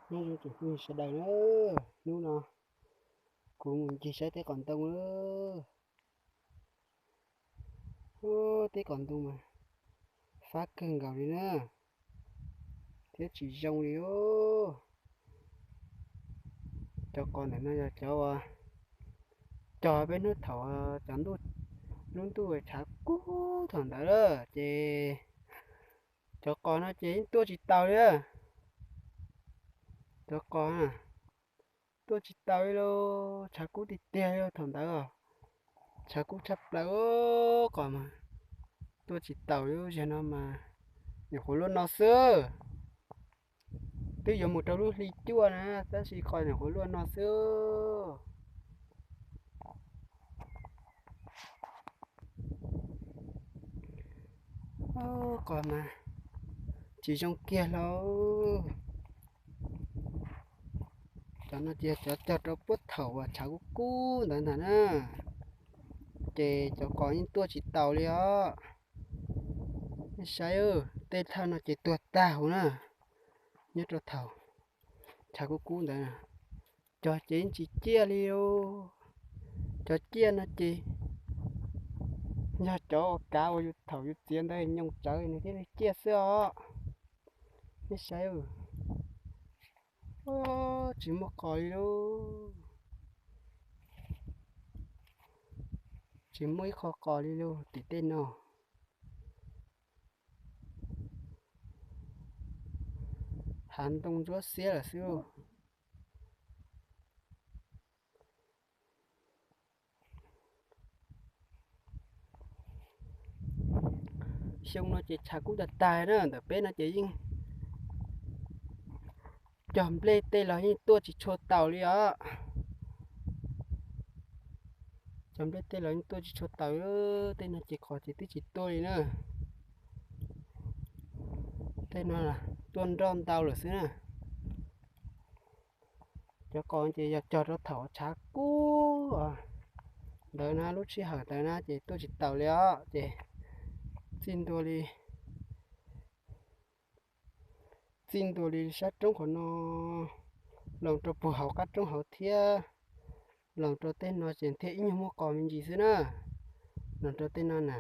Nyob zoo tsoom phooj ywg sawv daws na, hnub no kuv mus ncig saib teb qos ntoo lawm. Teb qos ntoo mas fab kawg nkaus li na, thiab tsis zoo li os. Cov qos ntawm no yog cov uas cog peb hnub thaum cov ntuj, lub ntuj tshav kub thaum ntawd lawm ces cov qos no ces yeej tuaj tsis taus li. Cov qos tuaj tsis taus li lauj, tshav kub tiag tiag li thaum ntawd os. Tshav kub tshaj plaws qos mas tuaj tsis taus li, zaum no mas nyuam qhuav luaj no xwb. Twb yuav mus rau lub hli cuaj na, tab sis qos nyuam qhuav luaj no xwb. Qos mas tsis zoo kiag lauj. Cov no ces cov cog rau puag thaum uas tshav kub kub ntawd ntag na, ces cov qos yeej tuaj tsis taus li os. Nej saib, tej thawj no ces tuag tag huv na, nyob rau thaum tshav kub kub ntawd. Cog ces yeej tsis ciaj li os. Cov ciaj no ces yog cov uas kav uas yus thaum yus txiav ntawd nyoos tsawv nws thiaj li ciaj xwb os. Nej saib, tsis muaj qos li lauj. Tsis muaj ib qho qos li lauj tim tej no. Hav ntoo ntsuab xiab lawm xwb. Xyoo no ces tshav kub tag tag na, ntawm peb no ces yeej cog nplej tej los yeej tuaj tsis tshua taus li os. Cog nplej tej los yeej tuaj tsis tshua taus, tej no ces qos ces twb tsis tuaj li na. Tej no tuaj nroj ntau lawm xwb na. Cov qos ces yog cog rau thaum tshav kub ntawd na, lub sij hawm ntawd na ces tuaj tsis taus li os, ces txij ntua li, txij ntua li sab roob qhov no los rau puag hauv qab roob hauv thiab, los rau tej no ces thiaj ib nyuag muaj qos me ntsis xwb na, los rau tej no na.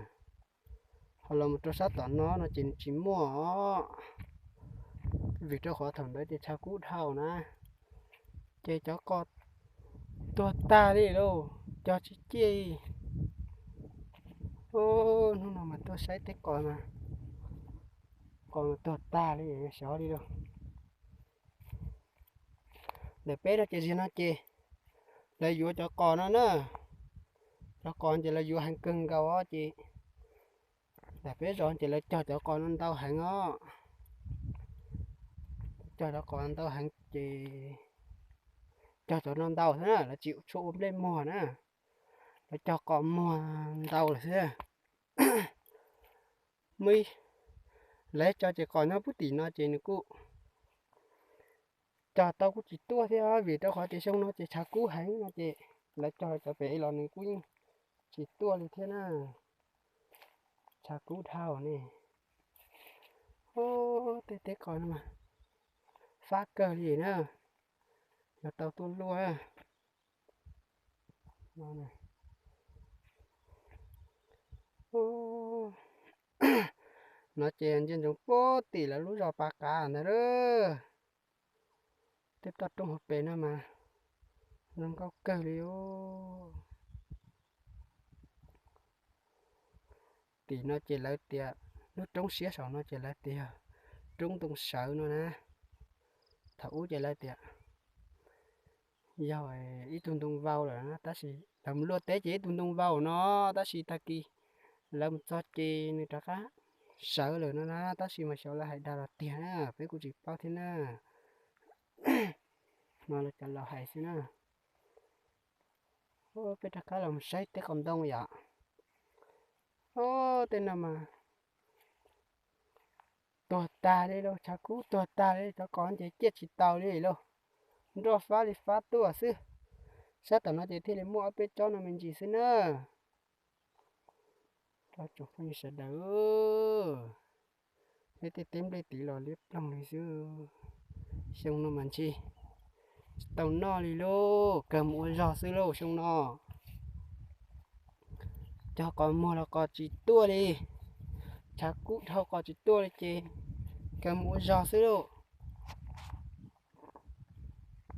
Ho los mus rau sab tom no no ces nws tsis muaj os, vim rau qhov thaum ntawd ces tshav kub dhau na, ces cov qos tuag tag li lauj, cog tsis ciaj li. Hnub no mas tuaj saib teb qos mas, qos mas tuag tag li, xyov li lauj. Ntawm peb no ces zaum no ces lawv yuav cov qos no na, cov qos ces lawv yuav heev kawg nkaus os, ces ntawm peb zos ces lawv cog cov qos no ntau heev os. Cog cov qos ntau heev ces cog cov no ntau xwb na, lawv tsis tshua ua nplej muag na, lawv cog qos muag ntau lawm xwb. Muaj ib, lawv cog ces qos nyob puag tim no ces nws kuj cog tau kuj tsis tuaj thiab, vim rau qhov tias xyoo no ces tshav kub heev no ces lawv cog cov pem los nws kuj yeej tsis tuaj li thiab na. Tshav kub dhau ne. Tej teb qos no mas fab kawg li na, yog tau tuaj luaj. No ces ntsia ntsoov puag tim lawv lub zos Pas Qav ntag lauj. Tej toj roob hauv pes no mas zoo nkauj kawg li os. Tim no ces lawv tias, lub roob siab saum no ces lawv tias yog roob ntoo sawv no na. Thaum ub ces lawv tias yog ib tug ntoo vau lawm na, tab sis lawv mus luaj teb ces ib tug ntoo vau no, tab sis tag kis lawv mus txog ces nws rov qab sawv lawm no na, tab sis mas xyov lawv hais dag los tiag na, peb kuj tsis paub thiab na. No lawv cov laus hais xwb na. Peb rov qab los mus saib teb qos ntoo yom. Tej no mas tuag tag li lauj, tshav kub tuag tag li, cov qos ces ciaj tsis taus li lauj. Nroj fab li fab tuaj xwb. Sab tom no ces thiaj li muaj ob peb tsob no me ntsis xwb na. Tsoom phooj ywg sawv daws, peb tej teb nplej tid los liab ploog li xwb. Xyoo no mas ntshe tsis tau noj li lauj, kawg mus ua zog xwb lauj xyoo no. Cog qos muag los qos tsis tuaj li, tshav kub dhau qos tsis tuaj li ces kawg mus ua zog xwb lauj.